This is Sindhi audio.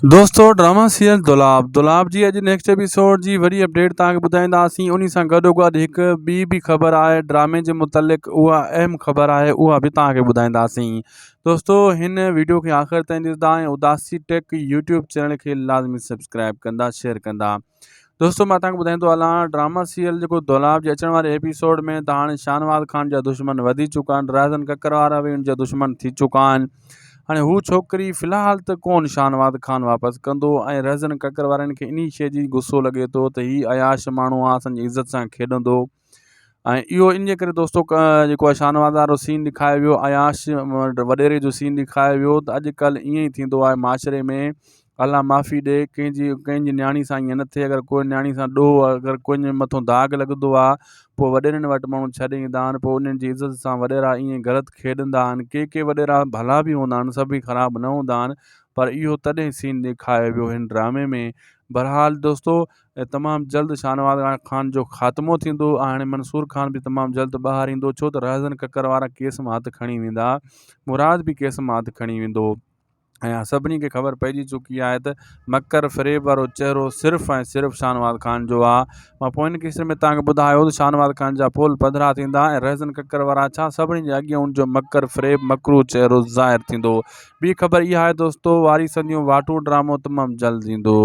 دوستو ڊراما سيريل دولاب دولاب جي اڄ نيڪسٽ ايپيسوڊ جي وڏي اپڊيٽ توهان کي ٻڌائينداسين انهي سان گڏو گڏ هڪ ٻي به خبر آهي ڊرامي جي متعلق اها اهم خبر آهي اها به توهان کي ٻڌائينداسين دوستو هن ويڊيو کي آخر تائين ڏسندا ۽ اداسي ٽيڪ يوٽيوب چينل کي لازمي سبسڪرائب ڪندا شيئر ڪندا دوستو مان توهان کي ٻڌائيندو هلان ڊراما سيريل جيڪو دولاب جي اچڻ واري ايپيسوڊ ۾ ته هاڻي شاهنواز خان جا دشمن وڌي چڪا آهن رهزن ڪڪر وارا به ان جا دشمن ٿي چڪا آهن هاڻي هو ڇوڪري في الحال ته ڪون شاهنواز خان واپس ڪندو ۽ رهزن ڪڪر وارن کي انهي شيء جي غصو لڳي ٿو ته هي عياش ماڻهو آهي اسان جي عزت سان کيڏندو ۽ اهو ان جي ڪري دوستو جيڪو آهي شاهنواز وارو سين ڏيکاريو ويو عياش وڏيري جو سين ڏيکاريو ويو ته اڄڪلهه ائين ئي ٿيندو آهي معاشري ۾ الله معافي ڏي ڪنهن جي ڪنهن جي نياڻي سان ائين نه ٿئي اگر ڪوئي نياڻي سان ڏوهه اگر ڪنهن جي مٿو داغ لڳندو آهي پوء وڏيرن وٽ ماڻهو ڇڏي ايندا آهن پوء انهن جي عزت سان وڏيرا ائين غلط کيڏندا آهن ڪي ڪي وڏيرا ڀلا به هوندا آهن سڀئي خراب نه هوندا آهن پر اهو تڏهن سين ڏيکاريو ويو هن ڊرامي ۾ بهرحال دوستو ۽ تمام جلد شاهنواز خان جو خاتمو ٿيندو ۽ هاڻي منصور خان به تمام جلد ٻاهر ايندو ڇو ته رهزن ڪڪر وارا ڪيس مان هٿ کڻي ويندا مراد به ڪيس مان هٿ کڻي ويندو ۽ سڀني کي خبر پئجي چڪي آهي ته مڪر فريب وارو چهرو صرف ۽ صرف شاهنواز خان جو آهي مان پوئين قسط ۾ توهان کي ٻڌايو ته شاهنواز خان جا پول پڌرا ٿيندا ۽ رهزن ڪڪر وارا ڇا سڀني جي اڳيان ان جو مڪر فريب مڪروه چهرو ظاهر ٿيندو ٻي خبر اها آهي دوستو واري سنديون واٽون ڊرامو تمام جلد ايندو.